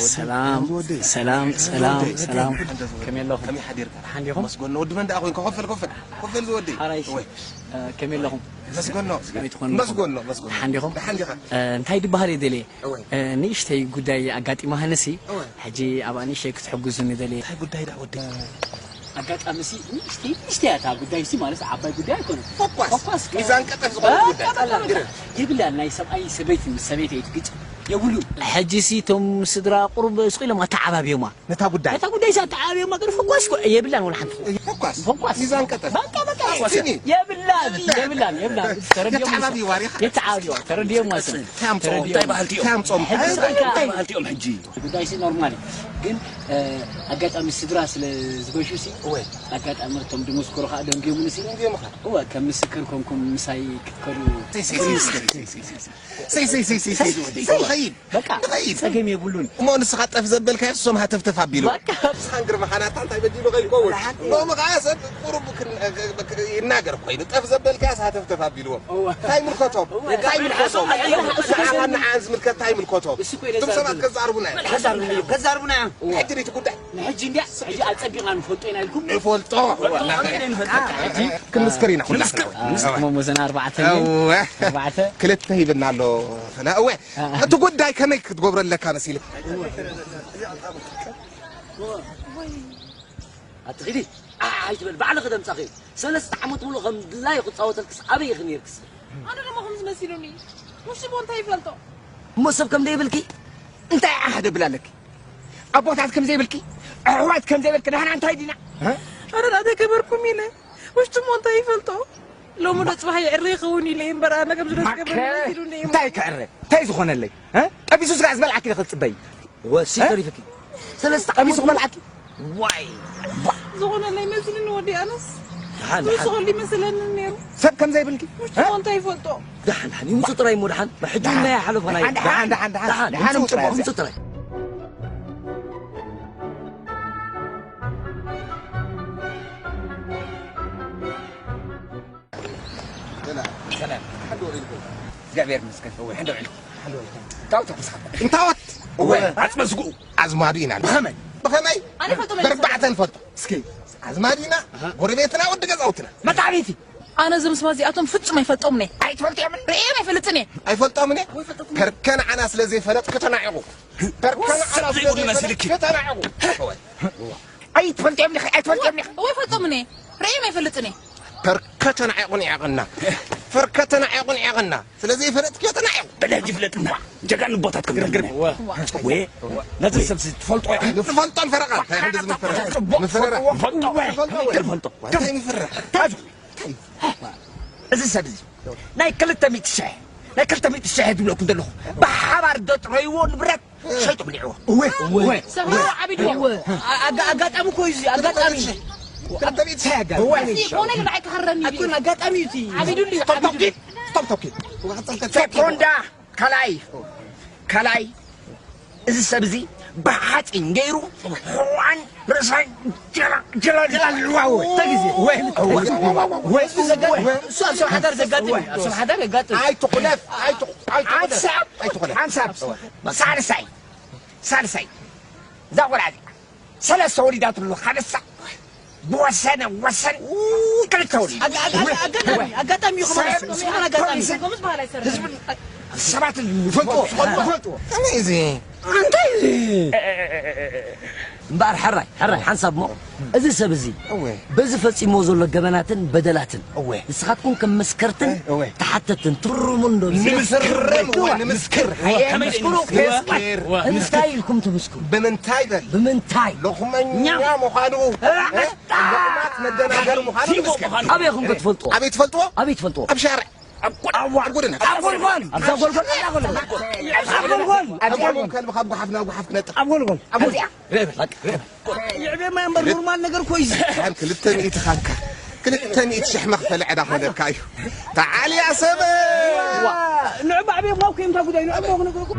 ሰላም ሰላም ሰላም ሰላም፣ ከመይ ኣለኹም? ከመይ ሓዲርካ? ደሓን ዲኹም? መስጎኖ ወዲ መን ደኣ ኮይንካ? ኮፈል ኮፈል ኮፈል ዝወደይ። ሓራይ፣ እወ። እ፣ ከመይ ኣለኹም? መስጎኖ ከመይ ትኾኑ? መስጎኖ መስጎኖ። ደሓን ዲኹም? ደሓን ዲኻ? እ፣ እንታይ ድበሃል እየ ደልየ? እወ። እ፣ ንእሽተይ ጉዳይ ኣጋጢማህንሲ፣ እወ። ሕጂ ኣብኣ ንእሽተይ ክትሕግዙኒ ደልየ። እንታይ ጉዳይ ደኣ ወደይ? ኣጋጣሚ ሲ ንእሽተይ ንእሽተይ እያ እታ ጉዳይ ሲ፣ ማለት ዓባይ ጉዳይ ኣይኮነን። ፈኳስ፣ ፈኳስ ሚዛን ቀጠፍ ዝኾነ በቃ፣ ጉዳይ። በቃ፣ በቃ። ግረ። የብላን፣ ናይ ሰብኣይ ሰበይቲ ምስ ሰበይቲ ኣይትግጭ የብሉ። ሕጂ ሲ እቶም ስድራ ቁሩብ ስቕ ኢሎም ኣተዓባብዮማ። ነታ ጉዳይ። ነታ ጉዳይ ሲ ኣተዓባብዮማ፣ ግን ፈኳስ እኮ የብላን ወላ ሓንቲ። ፈኳስ። ፈኳስ። ሚዛን ቀጠፍ። በቃ፣ በቃ። ፈኳስ። ሲኒ። የብላን፣ የብላን፣ የብላን። ተረድዮም ተዓባቢ ዋሪኻ። የተዓባቢ፣ ተረድዮም ማለት ነው። እንታይ ኣምፅኦም? ተረድዮም። እንታይ ባህልቲ እዮም? እንታይ ኣምፅኦም? ሕጂ እንታይ በቃ። እንታይ ባህልቲ እዮም ሕጂ? ጉዳይ ሲ ኖርማል እዩ። ግን፣ እ፣ ኣጋጣሚ ስድራ ስለ ዝገሹ ሲ፣ እወ። ኣጋጣሚ እቶም ድምስክሩ ከዓ ደንጊዮምኒ ሲ፣ ደንጊዮምኻ? እወ፣ ከም ምስክር ኮንኩም ምሳይ ክትከዱ። ሰይ፣ ሰይ፣ ሰይ፣ ሰይ፣ ሰይ፣ ሰይ፣ ሰይ። ሰይ፣ ሰይ፣ ሰይ፣ ሰይ፣ ሰይ፣ ሰይ፣ ሰይ። ሰይ፣ ከይድ። በቃ፣ ከይድ። ጸገም የብሉን። እሞ ንስኻ ጠፍ ዘበልካዮ እሶም ሃተፍተፍ ኣቢሉ። በቃ። ንስኻን ግርማ ሓናታ እንታይ በዲሉ ከይከውን? ሎሚ ከዓ ሰብ ቁሩብ ክን-፣ ይናገር ኮይኑ፣ ጠፍ ዘበልካዮ ሃተፍተፍ ኣቢልዎም። እወ። እንታይ ይምልከቶም? እወ። እንታይ ይምልከቶም? እወ። ንዓኻን ንዓን ዝምልከት እንታይ ይምልከቶም? እሱ እኮ እዩ እቶም ሰባት ዘዛርቡና። ከዛርቡና እዮም። ከዛርቡና እዮም። እወ። ሕጂ ሪቲ ጉዳይ። ንሕጂ እንድያ፣ ሕጂ ኣጸቢቕና ንፈልጦ ኢና ኢልኩም? ንፈልጦ። እወ። ሕጂ ክንምስክር ኢና ኩላትና። ክንምስክር። እወ። እሞ መዘና ኣርባዕተ እወ። ኣርባዕተ። ክልተ ሂብና ኣሎ። ፈላ-፣ እወ። አ-፣ አ-፣ እቲ ጉዳይ ከመይ ክትገብሮ ኣለካ መሲልካ? ኣትኺዲ፣ ዓ-፣ ኣይትበል፣ ባዕልኺ ደምጻኺ። ሰለስተ ዓመት ሙሉእ ከም ድላዩ ክጻወተልክስ ኣበይ ኢኺ ነይርክስ? ኣነ ደሞ ከምዚ መሲሉኒ። ውሽጢ ቦ እንታይ ይፈልጦ? እሞ ሰብ ከም ዘይብልኪ እንታይ ዓሕ ደብል ኣለኪ? ኣቦታት ከም ዘይብልኪ፣ ኣሕዋት ከም ዘይብልኪ፣ ንሕና እንታይ ዲና? እ? ኣነ ደኣ እንታይ ገበርኩም ኢለ? ውሽጢ እሞ እንታይ ይፈልጦ? ሎሚ ዶ ጽባሕ የዕረ ይኸውን ኢለ እየ እምበር፣ ኣነ ከምዚ ዶ ዝገብረኒ ማከ፣ መሲሉኒ እየ። እንታይ ክዕረ? እንታይ ዝኾነለይ? እ? ጠቢሱ ስጋ ዝበልዓኪ ዶ ክትጽበይ? ወሲ እ? ተሪፍኪ። ሰለስተ ጠቢሱ ዓመት ክበልዓኪ? ዋይ! ባ! ዝኾነለይ መሲሉኒ ወዲ ኣነስ። ደሓን፣ ደሓን። ዝውስኸሉ ይመስለኒ ነይሩ። ሰብ ከም ዘይብልኪ? ውሽጢ እ? እሞ እንታይ ይፈልጦ? ደሓን፣ ደሓን። ይምጹ ጥራይ እሞ ደሓን። ሕጂ ደሓን። ናይ ሓለፈና እዩ። ደሓን፣ ደሓን፣ ደሓን፣ ደሓን። ደሓን፣ ደሓን፣ ይምጹ ይምጹ ጥራይ። ጥራይ። ይምጹ ጥራይ። ሰላም። ሰላም። ሓንዶ ውዒልኩም? እግዚኣብሔር ይመስገን። እወ፣ ሓንዶ ውዒልኩም። ሓንዶ ውዒልኩም። እንታወት ኣምሳኹም? እንታወት? እወ፣ ኣጽበ ስግኡ። ኣዝማዱ ኢና። ብኸመይ? ብኸመይ? ኣነ ይፈልጦ መለሰ። በርባዕተ ንፈልጦ። እስኪ። ኣዝማዱ ኢና፣ ኣሃ። ጎረቤትና፣ ወዲ ገዛውትና። መታዕቢቲ። ኣነ እዞም ስማ እዚኣቶም ፍጹም ኣይፈልጦምን እየ። ኣይትፈልጥዮምን? ርእዮም ኣይፈልጥን እየ። ኣይፈልጦምን እየ? ኣይፈልጦምን። ከርከ ንዓና ስለ ዘይፈለጥኪ ተናዒቑ። ከርከ ንዓና ስለ ዘይፈለጥኪ ተናዒቑ። ኣይትፈልጥዮም ዲኺ? ኣይትፈልጥዮም ዲኺ? እወ ኣይፈልጦምን እየ። ርእዮም ኣይፈልጥን እየ። ፈርከ ተናዒቑ ንዒቕና። ፈርከ ተናዒቑ ንዒቕና። ስለ ዘይፈለጥክዮ ተናዒቑ። በል ሕጂ ፍለጥና። ጀጋኑ ኣቦታት ከም ግርም፣ ግርም። እወ። እወ። ነዚ ሰብ ትፈልጦ ኢኻ? ንፈልጦ ንፈረቓ። እንታይ ክንዲ ዝምፈረ? ጽቡቕ ምፈረራ። ትፈልጦ። ንፈልጦ። እወ። ንፈልጦ። እንታይ ምፈረራ? እንታይ? እዚ ሰብ እዚ ናይ ክልተ ሚእቲ ሽሕ፣ ናይ ክልተ ሚእቲ ሽሕ ዝብለኩም ዘለኹ፣ ብሓባር ዘጥረይዎ ንብረት ሸይጡ ብሊዕዎ። እወ፣ እወ። ሰብኣይ ዓቢድዎ። እወ። ኣ-፣ ኣጋ-፣ ኣጋጣሚ እኮ እዩ እዚ፣ ኣጋጣሚ። ክልተ ሚእቲ ሽሕ ኣጋጣሚ። እወ። እዚ ኮነ ንዓይ ክሃረኒ እዩ። ኣይኮን፣ ኣጋጣሚ እዩ እቲ። ዓቢዱሉ እዩ፣ ስቶፕ፣ ስቶፕ፣ ዓቢዱሉ። ስቶፕ፣ ስቶፕ። ሴኮንዳ፣ ካልኣይ፣ ካልኣይ፣ እዚ ሰብ እዚ ብሓፂን ገይሩ ሕዋን ርእሳን ጀላ-፣ ጀላልዋ። ክልተ ግዜ። ወይ፣ ወይ፣ ወይ፣ እሱ ዘጋጥም፣ እሱ ኣብ ሰብ ሓዳር ዘጋጥም እዩ። ኣብ ሰብ ሓዳር የጋጥም። ኣይትኹለፍ፣ ኣይትኹ-፣ ኣይትኹለፍ። ሓንሳብ፣ ኣይትኹለፍ። ሓንሳብ። ሳልሳይ፣ ሳልሳይ። እዛ ቆልዓ እዚኣ ሰለስተ ወሊዳትሉ፣ ሓደ ሳዕ ብወሰነ ወሰን ክልተ ወሊዱ። ኣጋ-፣ ኣጋ-፣ ኣጋ-፣ ኣጋጣሚ፣ ኣጋጣሚ እዩ፣ ሰብ፣ ከምኡ፣ ከምኡ፣ ሰብ፣ ኣጋጣሚ። ሰብ፣ ከምኡ ዝበሃል ኣይሰርሕን። ህዝብን ሰባት ዝፈልጥዎ፣ ዝፈልጥዎ፣ ዝፈልጥዎ። ከመይ እዚ? እንታይ እዚ? እምበኣር ሕራይ፣ ሕራይ፣ ሓንሳብ እሞ፣ እዚ ሰብ እዚ እወ። በዚ ፈጺሞ ዘሎ ገበናትን በደላትን፣ እወ። ንስኻትኩም ከም መስከርትን እወ። ተሓተትን ትፍርሙን ዶ? ንምስክር፣ እወ፣ ንምስክር። ኣየ፣ ከመይ ምስክሩ፣ ንምስክር? እንታይ ኢልኩም ትምስክሩ? ብምንታይ በል? ብምንታይ? ሎኽመኛ እኛ ምዃኑ፣ እ? ሎቕማት መደናገሪ ምዃኑ ንምስክር። ኣበይ ኢኹም ክትፈልጥዎ? ኣበይ ትፈልጥዎ? ኣበይ ትፈልጥዎ? ኣብ ሻርዕ። ኣብ ጎ-፣ ኣብ ጎደና። ኣብ ጎልጎል። ኣብዛ ጎልጎል፣ ኣብዛ ጎልጎል። ኣብ ጎልጎል። ኣብ ጎልጎል። ከልቢ ካብ ጓሓፍ ናብ ጓሓፍ ክነጥፍ። ኣብ ጎልጎል። ኣብ ጎልጎል። ርእ በል፣ ርእ በል። ይዕቤማ እምበር ኖርማል ነገር እኮ እዩ። ክልተ ሚእቲ ካንካ፣ ክልተ ሚእቲ ሽሕ መኽፈሊ ዕዳ ክኾነካ እዩ። ተዓል ያ ሰብ። ዋ፣ ንዑ ባዕቤማ እኮ እዮም እታ ጉዳይ፣ ንዑ እሞ ክነግረኩም።